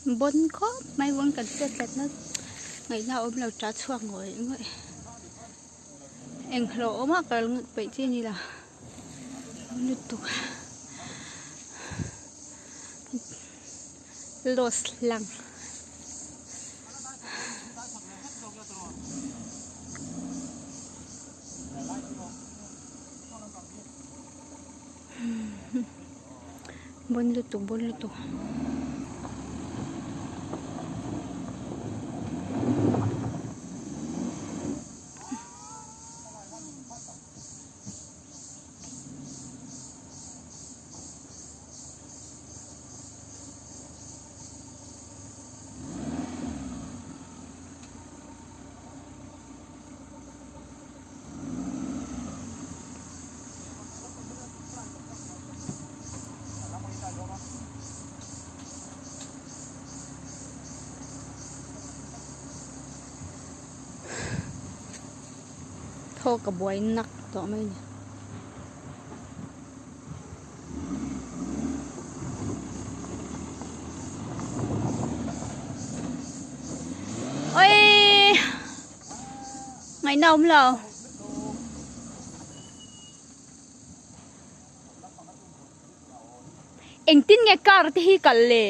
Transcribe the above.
Bon khawp mai vawn kan hriat tlatna ngaihna a awm lo ta chhuak ngawih ngawih enghlawh awm a kal peih chi a ni lo lutuk loss lang. Bon lutuk bon lutuk. Thawk a buai nak tawh mai a ni. Oi! Ngaihna awm lo. Engtin nge car te hi kal le?